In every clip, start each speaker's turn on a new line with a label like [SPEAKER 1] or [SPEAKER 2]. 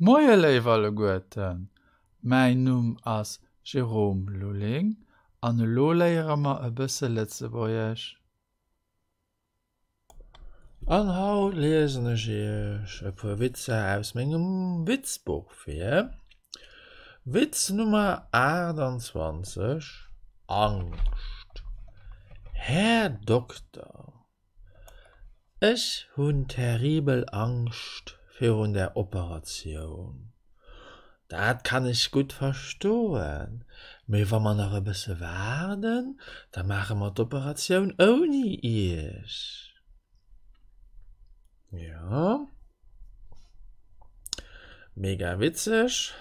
[SPEAKER 1] Moie léif alleguerten, mäin Numm ass Jérôme Lulling an elo léiere mer e bësse Lëtzebuergesch.
[SPEAKER 2] An haut liesen ech iech e puer Witzer aus mengem Witzbuch vir. Witz Nummer 28, Angscht. Här Dokter, Ech hunn terribel Angscht virun der Operatioun. Dat kann ech gutt verstoen, mee wa mer nach e bësse waarden, da maache mer d'Operatioun ouni Iech. Jo. Mega witzeg.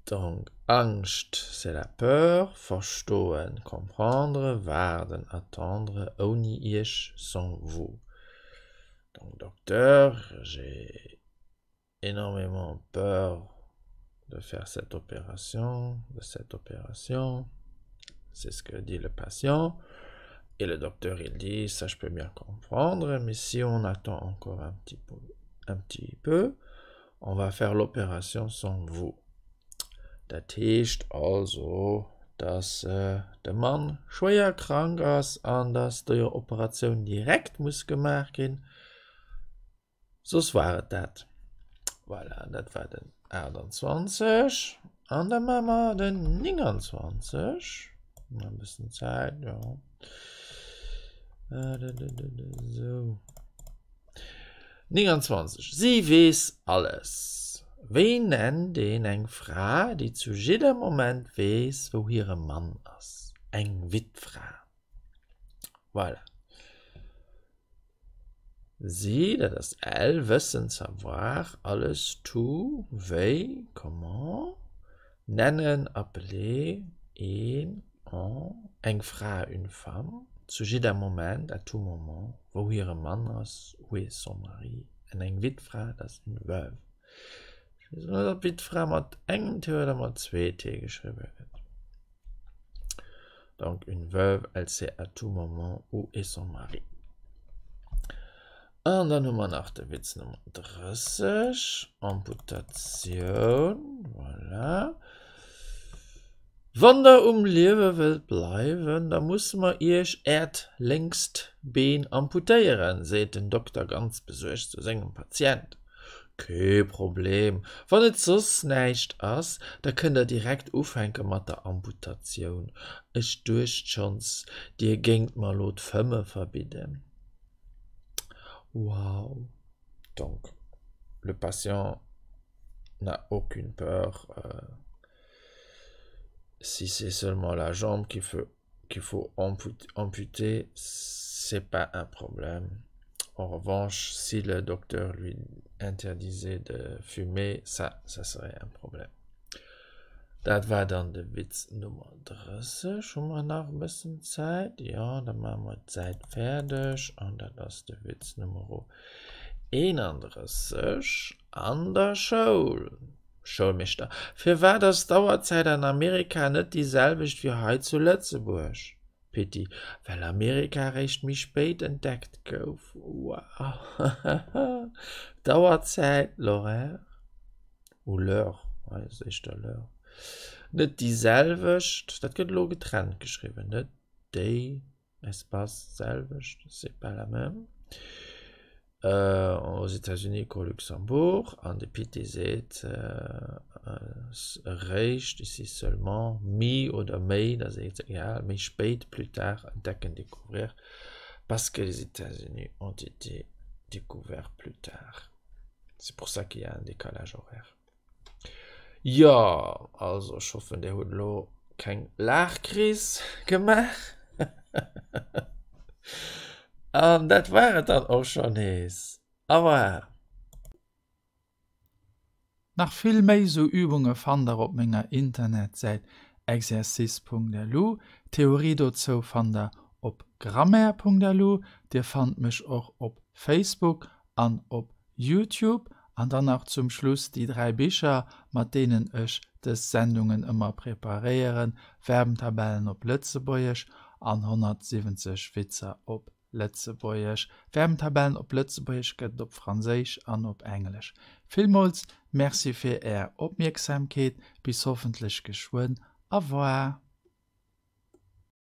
[SPEAKER 2] Donc Angscht, c'est la peur, verstoen, comprendre, waarden, attendre, ouni Iech, sans vous. Donc Docteur, j'ai énormément peur de faire cette opération, de cette opération. C'est ce que dit le patient. Et le docteur, il dit, ça je peux bien comprendre, mais si on attend encore un petit peu, un petit peu, on va faire l'opération sans vous. Dat heescht also, dass de Mann schwéier krank ass an dass déi Operatioun direkt muss gemaach ginn, soss war et dat. Voilà, dat war den 28. An da maache mer den 29. Nach e bëssen Zäit, jo. Esou. 29, Si weess alles. Wéi nennt een eng Fra, déi zu jidder Moment weess, wou hire Mann ass? Eng Wittfra. Voilà. Si, dat ass elle, wëssen, savoir, alles, tout, wéi, comment, nennen, appeler, een, en, eng Fra, une femme, zu jidder Moment, à tout moment, wou hire Mann ass, où est son mari, an eng Wittfra, dat ass une veuve. Ech weess net, ob Wittfra mat engem T oder mat zwee T geschriwwe gëtt. Donc une veuve, elle sait à tout moment où est son mari. An dann hu mer nach de Witz Nummer 30, Amputatioun, voilà. Wann der um Liewe wëllt bleiwen, da musse mer iech äert lénkst Been amputéieren, seet den Dokter ganz besuergt zu sengem Patient. Kee Problem, wann et soss näischt ass, da kënnt der direkt ufänke mat der Amputatioun. Ech duecht schonns, dir géingt mer lo d'Fëmme verbidden. Wow! Donc, le patient n'a aucune peur si c'est seulement la jambe qu'il faut, qu'il faut amputer, c'est pas un problème. En revanche, si le docteur lui interdisait de fumer, ça, ça serait un problème. Dat war dann de Witz Nummer 30. Hu mer nach e bëssen Zäit? Jo, da maache mer d'Säit fäerdeg an dat ass de Witz Numero 31 an der Schoul. Schoulmeeschter, Firwat ass d'Auerzäit an Amerika net déi selwecht wéi hei zu Lëtzebuerg? Pitti, Well Amerika eréischt méi spéit entdeckt gouf. Wow! D'Auerzäit, l'horaire, ou l'heure, hei ass éischter l'heure, net déi selwecht, dat gëtt elo getrennt geschriwwen, net déi. Espace selwecht, c'est pas la même. Aux États-Unis qu'au Luxembourg an de Pitti seet eréischt, ici seulement, mi oder méi, dat ass egal, méi spéit, plus tard, entdecken, découvrir, parce que les États-Unis ont été découverts plus tard. C'est pour ça qu'il y a un décalage horaire. Jo, also ech hoffen dir hutt elo keng Laachkris gemaach. An dat war et dann och schonn nees. Au revoir!
[SPEAKER 1] Nach vill méi sou Übunge fannt der op menger Internetsäit exercice.lu. D'Theorie dozou fannt der op grammaire.lu. Dir fannt mech och op Facebook an op Youtube an dann nach zum Schluss déi 3 Bicher, mat deenen ech dës Sendungen ëmmer preparéieren, Verbentabellen op Lëtzebuergesch an 170 Witzer op. Lëtzebuergesch. Verbentabellen op Lëtzebuergesch gëtt et op Franséisch an op Englesch. Villmools Merci fir Är Opmierksamkeet. Bis hoffentlech geschwënn. Au revoir.